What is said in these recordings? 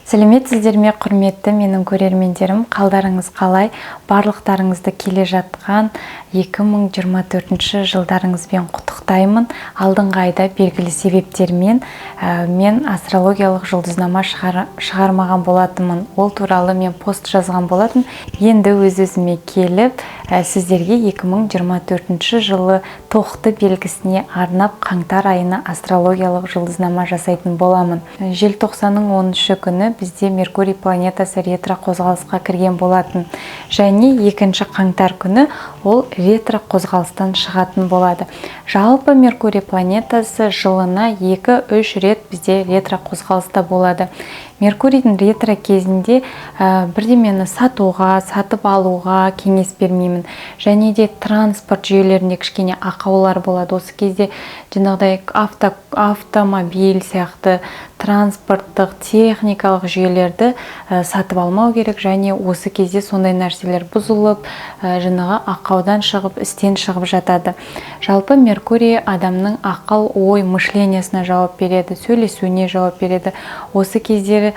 Сәлеметсіздер ме, құрметті менің көрермендерім! Қалдарыңыз қалай? Барлықтарыңызды келе жатқан 2024 жылдарыңызбен құттықтаймын. Алдыңғы айда белгілі себептермен мен астрологиялық жұлдызнама шығармаған болатынмын. Ол туралы мен пост жазған болатын. Енді өз өзіме келіп, сіздерге 2024 жылы Тоқты белгісіне арнап қаңтар айына астрологиялық жұлдызнама жасайтын боламын. Желтоқсанның 13 күні бізде Меркурий планетасы ретро қозғалысқа кірген болатын және 2 қаңтар күні ол ретро қозғалыстан шығатын болады. Жалпы, Меркурий планетасы жылына 2-3 рет бізде ретро қозғалыста болады. Меркурийдің ретро кезінде бірдемені сатуға, сатып алуға кеңес бермеймін және де транспорт жүйелерінде кішкене ақаулар болады. Осы кезде жаңағыдай автомобиль сияқты транспорттық техникалық жүйелерді сатып алмау керек және осы кезде сондай нәрселер бұзылып, жаңағы ақаудан шығып, істен шығып жатады. Жалпы, Меркурий адамның ақыл ой, мышление сіне жауап береді, сөйлесуіне жауап береді. Осы кездері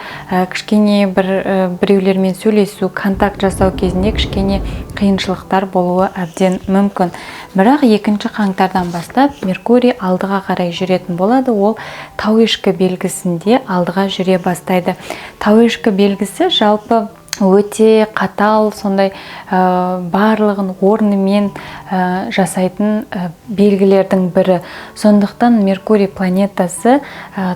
кішкене бір біреулермен сөйлесу, контакт жасау кезінде кішкене қиыншылықтар болуы әбден мүмкін. Бірақ 2 қаңтардан бастап Меркурий алдыға қарай жүретін болады. Ол Тауешкі белгісінде алдыға жүре бастайды. Тауешкі белгісі жалпы өте қатал, сондай барлығын орнымен жасайтын белгілердің бірі. Сондықтан Меркурий планетасы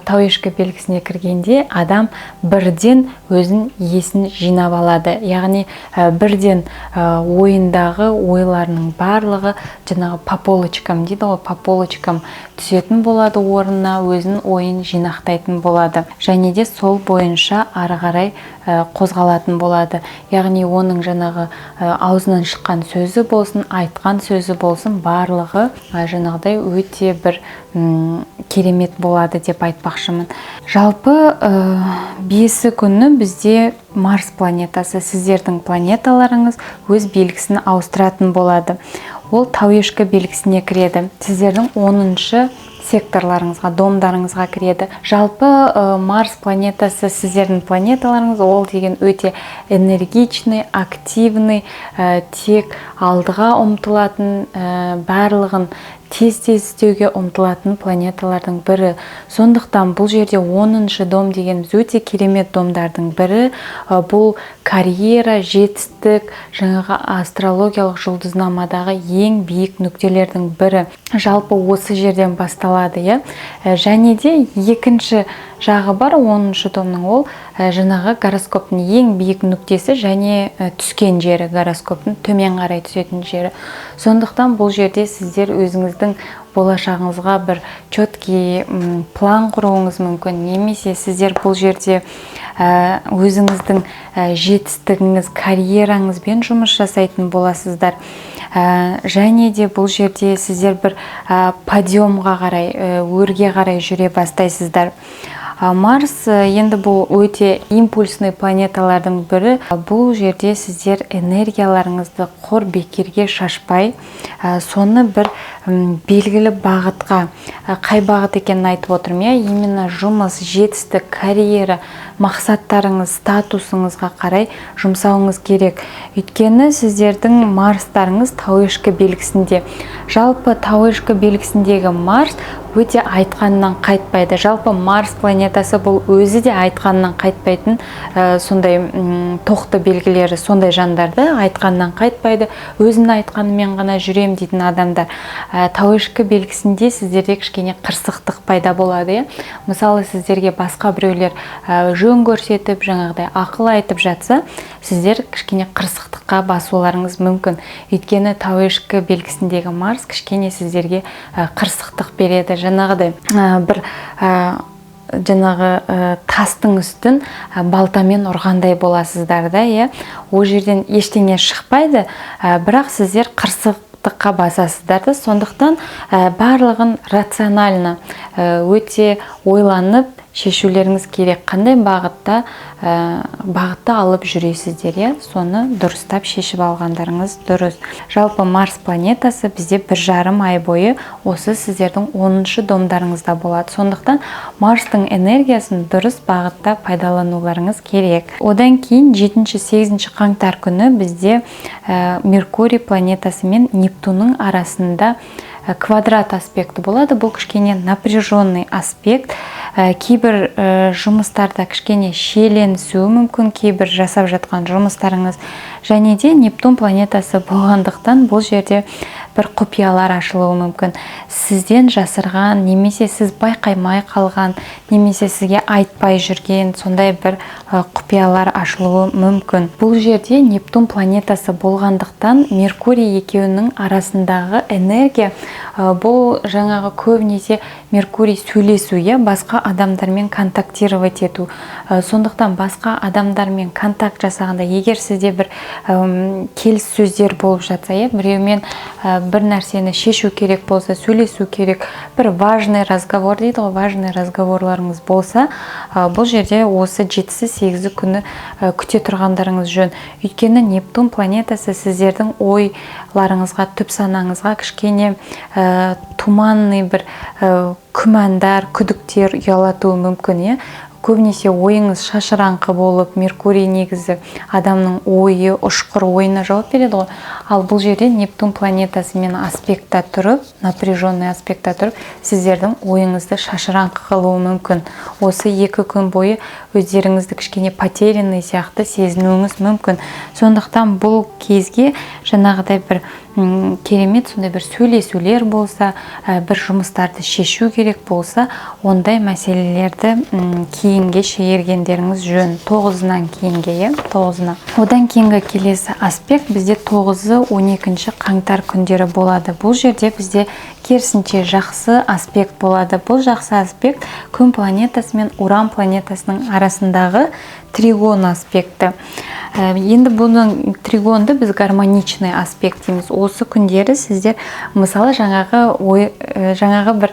Тауешкі белгісіне кіргенде адам бірден өзін есін жинап алады, яғни бірден ойындағы ойларының барлығы жаңағы по полочкам дейді ғой, по полочкам түсетін болады орнына, өзінің ойын жинақтайтын болады және де сол бойынша ары қарай қозғалатын болады. Яғни оның жаңағы аузынан шыққан сөзі болсын, айтқан сөзі болсын, барлығы жаңағыдай өте бір керемет болады деп айтпақшымын. Жалпы, 5-і күні бізде Марс планетасы, сіздердің планеталарыңыз, өз белгісін ауыстыратын болады. Ол Тауешкі белгісіне кіреді, сіздердің 10-шы секторларыңызға, дом дарыңызға кіреді. Жалпы, Марс планетасы, сіздердің планеталарыңыз, ол деген өте энергичный, активный, тек алдыға ұмтылатын, барлығын тез тез істеуге ұмтылатын планеталардың бірі. Сондықтан бұл жерде 10-шы дом дегеніміз өте керемет дом дардың бірі. Бұл карьера, жетістік, жаңағы астрологиялық жұлдызнамадағы ең биік нүктелердің бірі. Жалпы, осы жерден басталады, иә. Және де екінші жағы бар 10-шы дом ның: ол жаңағы гороскоптың ең биік нүктесі және түскен жері, гороскоптың төмен қарай түсетін жері. Сондықтан бұл жерде сіздер өзіңіздің болашағыңызға бір четкий план құруыңыз мүмкін немесе сіздер бұл жерде өзіңіздің жетістігіңіз, карьераңызбен жұмыс жасайтын боласыздар. Және де бұл жерде сіздер бір подъем ға қарай, өрге қарай жүре бастайсыздар. Марс енді бұл өте импульсный планеталардың бірі. Бұл жерде сіздер энергияларыңызды құр бекерге шашпай, соны бір белгілі бағытқа, қай бағыт екенін айтып отырмын, иә, именно жұмыс, жетістік, карьера, мақсаттарыңыз, статусыңызға қарай жұмсауыңыз керек. Өйткені сіздердің Марстарыңыз Тауешкі белгісінде. Жалпы, Тауешкі белгісіндегі Марс өте айтқанынан қайтпайды. Жалпы, Марс планетасы бұл өзі де айтқанынан қайтпайтын, сондай тоқты белгілері, сондай жандарды айтқанынан қайтпайды, өзінің айтқанымен ғана жүрем дейтін адамдар. Тауешкі белгісінде сіздерде кішкене қырсықтық пайда болады, иә. Мысалы, сіздерге басқа біреулер жөн көрсетіп, жаңағыдай ақыл айтып жатса, сіздер кішкене қырсықтыққа басуларыңыз мүмкін. Өйткені Тауешкі белгісіндегі Марс кішкене сіздерге қырсықтық береді. Жаңағыдай бір жаңағы тастың үстін балтамен ұрғандай боласыздар да, иә. Ол жерден ештеңе шықпайды, бірақ сіздер қырсықтыққа басасыздар да. Сондықтан барлығын рационально, өте ойланып Шешулеріңіз керек, қандай бағытта бағытты алып жүресіздер, иә, соны дұрыстап шешіп алғандарыңыз дұрыс. Жалпы, Марс планетасы бізде 1,5 ай бойы осы сіздердің 10-шы домдарыңызда болады. Сондықтан Марстың энергиясын дұрыс бағытта пайдалануларыңыз керек. Одан кейін 7-8 қаңтар күні бізде Меркурий планетасы мен Нептунның арасында квадрат аспекті болады. Бұл кішкене напряженный аспект. Кейбір жұмыстарда кішкене шиеленісуі мүмкін кейбір жасап жатқан жұмыстарыңыз. Және де Нептун планетасы болғандықтан, бұл жерде бір құпиялар ашылуы мүмкін, сізден жасырған немесе сіз байқаймай қалған немесе сізге айтпай жүрген сондай бір құпиялар ашылуы мүмкін. Бұл жерде Нептун планетасы болғандықтан, Меркурий екеуінің арасындағы энергия, бұл жаңағы көбінесе Меркурий сөйлесу, иә, басқа адамдармен контактировать ету. Сондықтан басқа адамдармен контакт жасағанда, егер сізде бір келіссөздер болып жатса, иә, біреумен бір нәрсені шешу керек болса, сөйлесу керек, бір важный разговор дейді ғой, важный разговорларыңыз болса, бұл жерде осы 7-сі, 8-і күні күте тұрғандарыңыз жөн. Өйткені Нептун планетасы сіздердің ойларыңызға, түп санаңызға кішкене туманный бір күмәндар, күдіктер ұялатуы мүмкін, иә. Көбінесе ойыңыз шашыраңқы болып, Меркурий негізі адамның ойы, ұшқыр ойына жауап береді ғой. Ал бұл жерде Нептун планетасымен аспектта тұрып, напряженный аспектта тұрып, сіздердің ойыңызды шашыраңқы қылуы мүмкін. Осы 2 күн бойы өздеріңізді кішкене потерянный сияқты сезінуіңіз мүмкін. Сондықтан бұл кезге жаңағыдай бір керемет сондай бір сөйлесулер болса, бір жұмыстарды шешу керек болса, ондай мәселелерді кейінге шегергендеріңіз жөн, 9-ынан кейінге, иә, 9-ына. Одан кейінгі келесі аспект бізде 9-ы, 12 қаңтар күндері болады. Бұл жерде бізде керісінше жақсы аспект болады. Бұл жақсы аспект Күн планетасы мен Уран планетасының арасындағы тригон аспекті. Енді бұның тригонды біз гармоничный аспект дейміз. Осы күндері сіздер, мысалы, жаңағы ой, жаңағы бір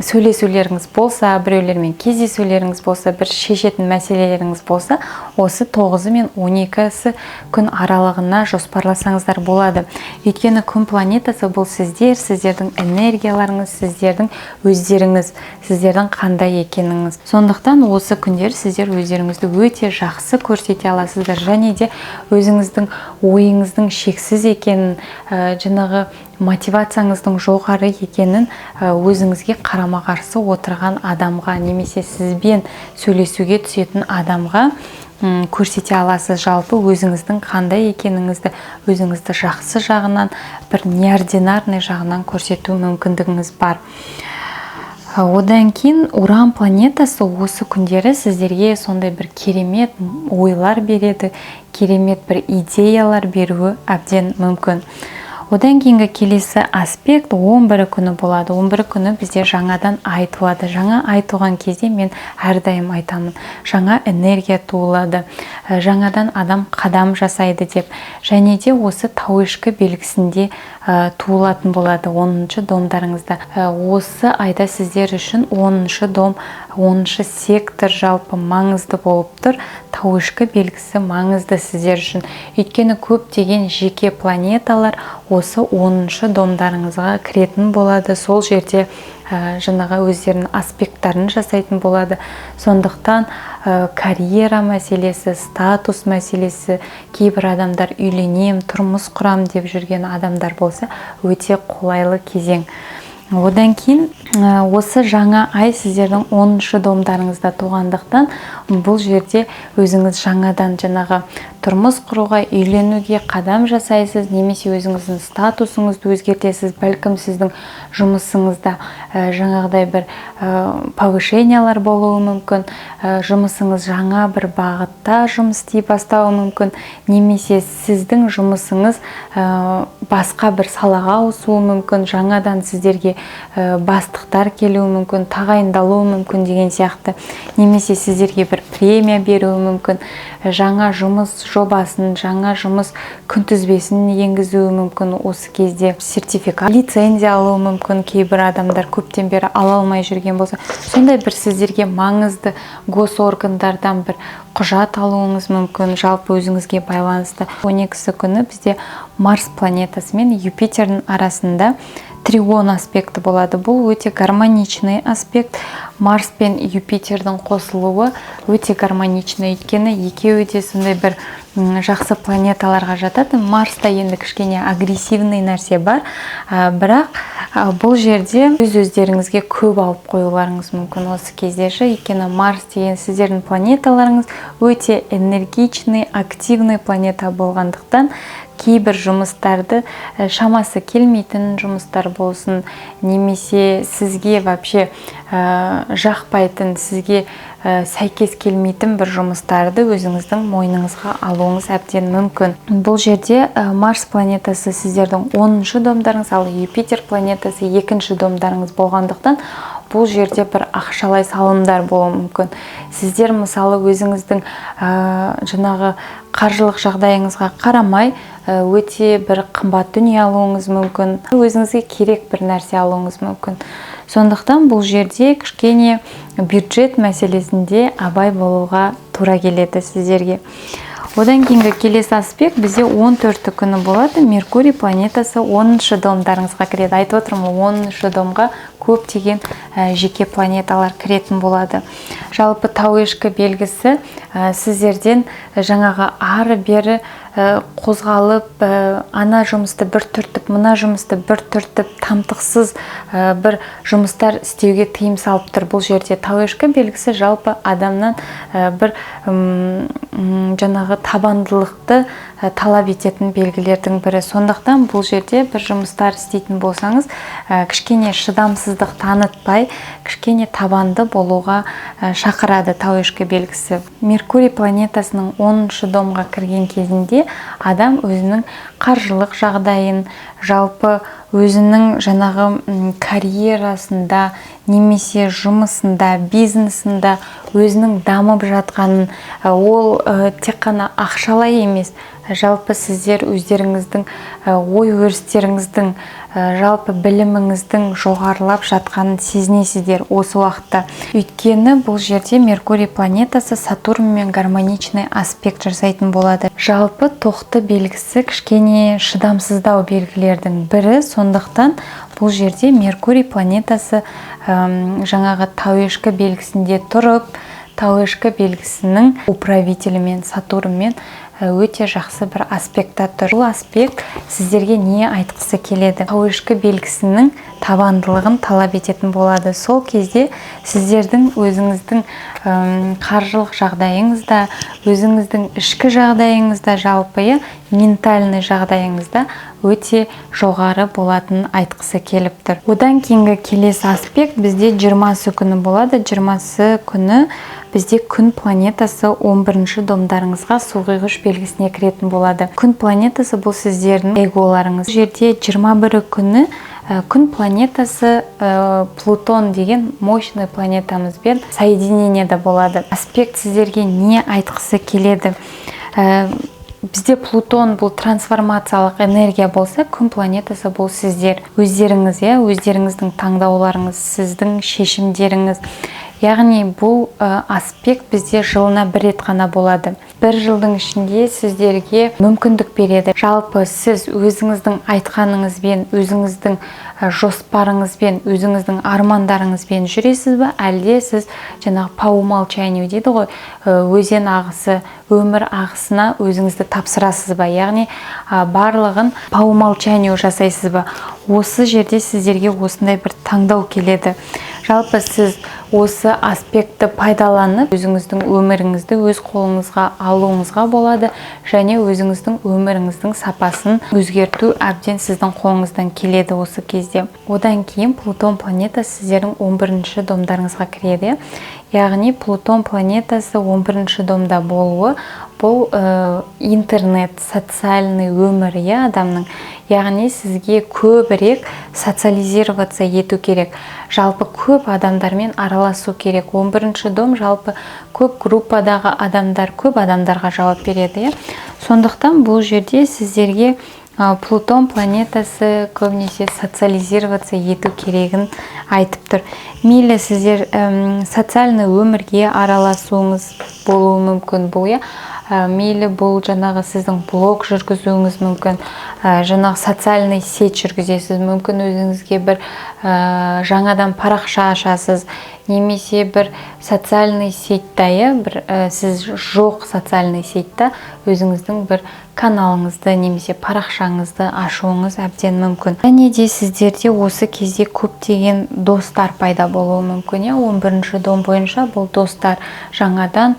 сөйлесулеріңіз болса, біреулермен кездесулеріңіз болса, бір шешетін мәселелеріңіз болса, осы 9-ы мен 12-сі күн аралығына жоспарласаңыздар болады. Өйткені Күн планетасы бұл сіздер, сіздердің энергияларыңыз, сіздердің өздеріңіз, сіздердің қандай екеніңіз. Сондықтан осы күндері сіздер өздеріңізді өте жақсы көрсете аласыздар және де өзіңіздің ойыңыздың шексіз екенін, жаңағы мотивацияңыздың жоғары екенін өзіңізге қарама қарсы отырған адамға немесе сізбен сөйлесуге түсетін адамға көрсете аласыз. Жалпы, өзіңіздің қандай екеніңізді, өзіңізді жақсы жағынан, бір неординарный жағынан көрсету мүмкіндігіңіз бар. Одан кейін Уран планетасы осы күндері сіздерге сондай бір керемет ойлар береді, керемет бір идеялар беруі әбден мүмкін. Одан кейінгі келесі аспект 11 күні болады. 11 күні бізде жаңадан ай туады. Жаңа ай туған кезде мен әрдайым айтамын, жаңа энергия туылады, жаңадан адам қадам жасайды деп. Және де осы Тауешкі белгісінде туылатын болады 10-шы домдарыңызда. Осы айда сіздер үшін 10-шы дом, 10-шы сектор жалпы маңызды болып тұр. Тауешкі белгісі маңызды сіздер үшін, өйткені көптеген жеке планеталар осы 10-шы домдарыңызға кіретін болады. Сол жерде жаңағы өздерінің аспекттарын жасайтын болады. Сондықтан карьера мәселесі, статус мәселесі, кейбір адамдар үйленем, тұрмыс құрам деп жүрген адамдар болса, өте қолайлы кезең. Одан кейін осы жаңа ай сіздердің 10-шы домдарыңызда туғандықтан, бұл жерде өзіңіз жаңадан жаңағы тұрмыс құруға, үйленуге қадам жасайсыз немесе өзіңіздің статусыңызды өзгертесіз. Бәлкім, сіздің жұмысыңызда жаңағыдай бір повышениялар болуы мүмкін, жұмысыңыз жаңа бір бағытта жұмыс істей бастауы мүмкін немесе сіздің жұмысыңыз басқа бір салаға ауысуы мүмкін, жаңадан сіздерге бастықтар келуі мүмкін, тағайындалуы мүмкін деген сияқты немесе сіздерге бір премия беруі мүмкін, жаңа жұмыс жобасын, жаңа жұмыс күнтізбесін енгізуі мүмкін. Осы кезде сертификат, лицензия алуы мүмкін. Кейбір адамдар көптен бері ала алмай жүрген болса, сондай бір сіздерге маңызды госоргандардан бір құжат алуыңыз мүмкін, жалпы өзіңізге байланысты. 12-сі күні бізде Марс планетасы мен Юпитердің арасында тригон аспекті болады. Бұл өте гармоничный аспект. Марс пен Юпитердің қосылуы өте гармоничный, өйткені екеуі де сондай бір жақсы планеталарға жатады. Марста енді кішкене агрессивный нәрсе бар, бірақ бұл жерде өз өздеріңізге көп алып қоюларыңыз мүмкін осы кезде ше. Өйткені Марс деген сіздердің планеталарыңыз өте энергичный, активный планета болғандықтан, кейбір жұмыстарды, шамасы келмейтін жұмыстар болсын немесе сізге вообще жақпайтын, сізге сәйкес келмейтін бір жұмыстарды өзіңіздің мойныңызға алуыңыз әбден мүмкін. Бұл жерде Марс планетасы сіздердің 10-шы домдарыңыз, ал Юпитер планетасы екінші домдарыңыз болғандықтан, бұл жерде бір ақшалай салымдар болуы мүмкін. Сіздер, мысалы, өзіңіздің жаңағы қаржылық жағдайыңызға қарамай, өте бір қымбат дүние алуыңыз мүмкін, өзіңізге керек бір нәрсе алуыңыз мүмкін. Сондықтан бұл жерде кішкене бюджет мәселесінде абай болуға тура келеді сіздерге. Одан кейінгі келесі аспект бізде 14 күні болады. Меркурий планетасы 10 домдарыңызға кіреді. Айтып отырмын ғой, 10 домға көптеген жеке планеталар кіретін болады. Жалпы тау ешкі белгісі сіздерден жаңағы ары бері қозғалып, ана жұмысты бір түртіп, мына жұмысты бір түртіп, тамтықсыз бір жұмыстар істеуге тыйым салып тұр. Бұл жерде тау ешкі белгісі жалпы адамнан бір жаңағы табандылықты талап ететін белгілердің бірі. Сондықтан бұл жерде бір жұмыстар істейтін болсаңыз, кішкене шыдамсыздық танытпай, кішкене табанды болуға шақырады тау ешкі белгісі. Меркурий планетасының 10 домға кірген кезінде адам өзінің қаржылық жағдайын, жалпы өзінің жаңағы карьерасында немесе жұмысында, бизнесында өзінің дамып жатқанын, ол тек қана ақшалай емес, жалпы сіздер өздеріңіздің ой өрістеріңіздің, жалпы біліміңіздің жоғарылап жатқанын сезінесіздер осы уақытта. Өйткені бұл жерде Меркурий планетасы Сатурнмен гармоничный аспект жасайтын болады. Жалпы тоқты белгісі кішкене шыдамсыздау белгілердің бірі. Сондықтан бұл жерде Меркурий планетасы жаңағы тау ешкі белгісінде тұрып, тау ешкі белгісінің управителімен, Сатурнмен өте жақсы бір аспектта тұр. Бұл аспект сіздерге не айтқысы келеді? Тау ешкі белгісінің табандылығын талап ететін болады. Сол кезде сіздердің өзіңіздің қаржылық жағдайыңызда, өзіңіздің ішкі жағдайыңызда, жалпы, иә, ментальный жағдайыңызда өте жоғары болатынын айтқысы келіп тұр. Одан кейінгі келесі аспект бізде 20 күні болады. 20 күні бізде Күн планетасы 11 домдарыңызға, су құйғыш белгісіне кіретін болады. Күн планетасы бұл сіздердің эголарыңыз. Бұл жерде 21 күні Күн планетасы Плутон деген мощный планетамызбен соединениеда болады. Аспект сіздерге не айтқысы келеді? Бізде Плутон бұл трансформациялық энергия болса, Күн планетасы бұл сіздер өздеріңіз, иә, өздеріңіздің таңдауларыңыз, сіздің шешімдеріңіз. Яғни бұл аспект бізде жылына бір рет қана болады. Бір жылдың ішінде сіздерге мүмкіндік береді. Жалпы сіз өзіңіздің айтқаныңызбен, өзіңіздің жоспарыңызбен, өзіңіздің армандарыңызбен жүресіз ба, әлде сіз жаңағы по умолчанию дейді ғой, өзен ағысы, өмір ағысына өзіңізді тапсырасыз ба, яғни барлығын по умолчанию жасайсыз ба? Осы жерде сіздерге осындай бір таңдау келеді. Жалпы сіз осы аспектті пайдаланып, өзіңіздің өміріңізді өз қолыңызға алуыңызға болады және өзіңіздің өміріңіздің сапасын өзгерту әбден сіздің қолыңыздан келеді осы кезде. Одан кейін Плутон планетасы сіздердің 11 домдарыңызға кіреді. Яғни Плутон планетасы 11 домда болуы бұл интернет, социальный өмір, иә, адамның. Яғни сізге көбірек социализироваться ету керек, жалпы көп адамдармен араласу керек. 11 дом жалпы көп группадағы адамдар, көп адамдарға жауап береді, иә. Сондықтан бұл жерде сіздерге Плутон планетасы көбінесе социализироваться ету керегін айтып тұр. Мейлі сіздер социальный өмірге араласуыңыз болуы мүмкін бұл, иә. Мейлі бұл жаңағы сіздің блог жүргізуіңіз мүмкін, жаңағы социальный сеть жүргізесіз, мүмкін өзіңізге бір жаңадан парақша ашасыз немесе бір социальный сетьта, иә, бір сіз жоқ социальный сетьта өзіңіздің бір каналыңызды немесе парақшаңызды ашуыңыз әбден мүмкін. Және де сіздерде осы кезде көптеген достар пайда болуы мүмкін, иә. 11-ші дом бойынша бұл достар, жаңадан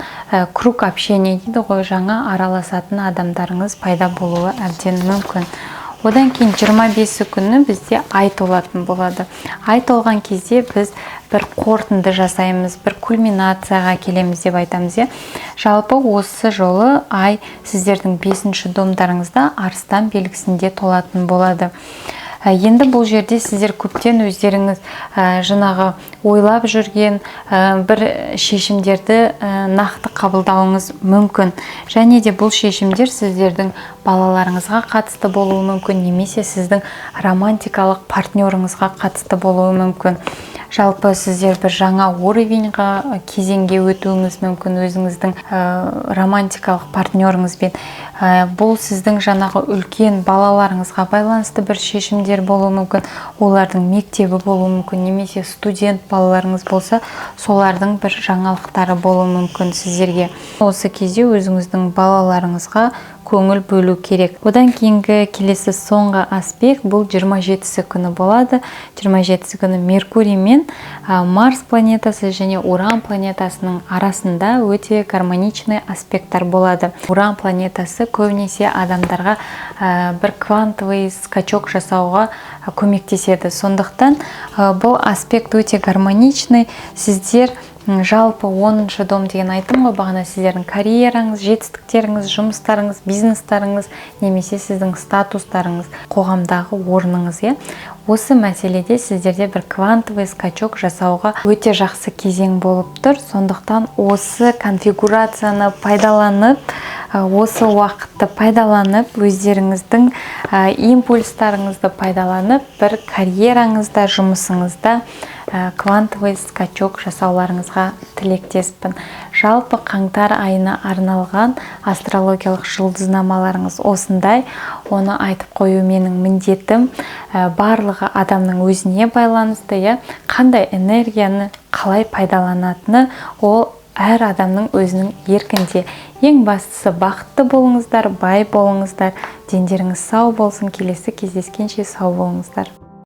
круг общения дейді ғой, жаңа араласатын адамдарыңыз пайда болуы әбден мүмкін. Одан кейін 25-і күні бізде ай толатын болады. Ай толған кезде біз бір қорытынды жасаймыз, бір кульминацияға келеміз деп айтамыз, иә. Жалпы осы жолы ай сіздердің бесінші домдарыңызда, арыстан белгісінде толатын болады. Енді бұл жерде сіздер көптен өздеріңіз жаңағы ойлап жүрген бір шешімдерді нақты қабылдауыңыз мүмкін. Және де бұл шешімдер сіздердің балаларыңызға қатысты болуы мүмкін немесе сіздің романтикалық партнеріңізға қатысты болуы мүмкін. Жалпы сіздер бір жаңа уровеньға, кезеңге өтуіңіз мүмкін өзіңіздің романтикалық партнеріңізбен. Бұл сіздің жаңағы үлкен балаларыңызға байланысты бір шешімдер болуы мүмкін, олардың мектебі болуы мүмкін немесе студент балаларыңыз болса, солардың бір жаңалықтары болуы мүмкін сіздерге. Осы кезде өзіңіздің балаларыңызға көңіл бөлу керек. Одан кейінгі келесі соңғы аспект бұл 27-сі күні болады. 27-сі күні Меркурий мен Марс планетасы және Уран планетасының арасында өте гармоничный аспекттар болады. Уран планетасы көбінесе адамдарға бір квантовый скачок жасауға көмектеседі. Сондықтан бұл аспект өте гармоничный. Сіздер жалпы 10-шы дом деген айттым ғой бағана, сіздердің карьераңыз, жетістіктеріңіз, жұмыстарыңыз, бизнестарыңыз немесе сіздің статустарыңыз, қоғамдағы орныңыз, иә. Осы мәселеде сіздерде бір квантовый скачок жасауға өте жақсы кезең болып тұр. Сондықтан осы конфигурацияны пайдаланып, осы уақытты пайдаланып, өздеріңіздің импульстарыңызды пайдаланып, бір карьераңызда, жұмысыңызда квантовый скачок жасауларыңызға тілектеспін. Жалпы қаңтар айына арналған астрологиялық жұлдызнамаларыңыз осындай. Оны айтып қою менің міндетім. Барлығы адамның өзіне байланысты, иә, қандай энергияны қалай пайдаланатыны ол әр адамның өзінің еркінде. Ең бастысы, бақытты болыңыздар, бай болыңыздар, дендеріңіз сау болсын. Келесі кездескенше сау болыңыздар.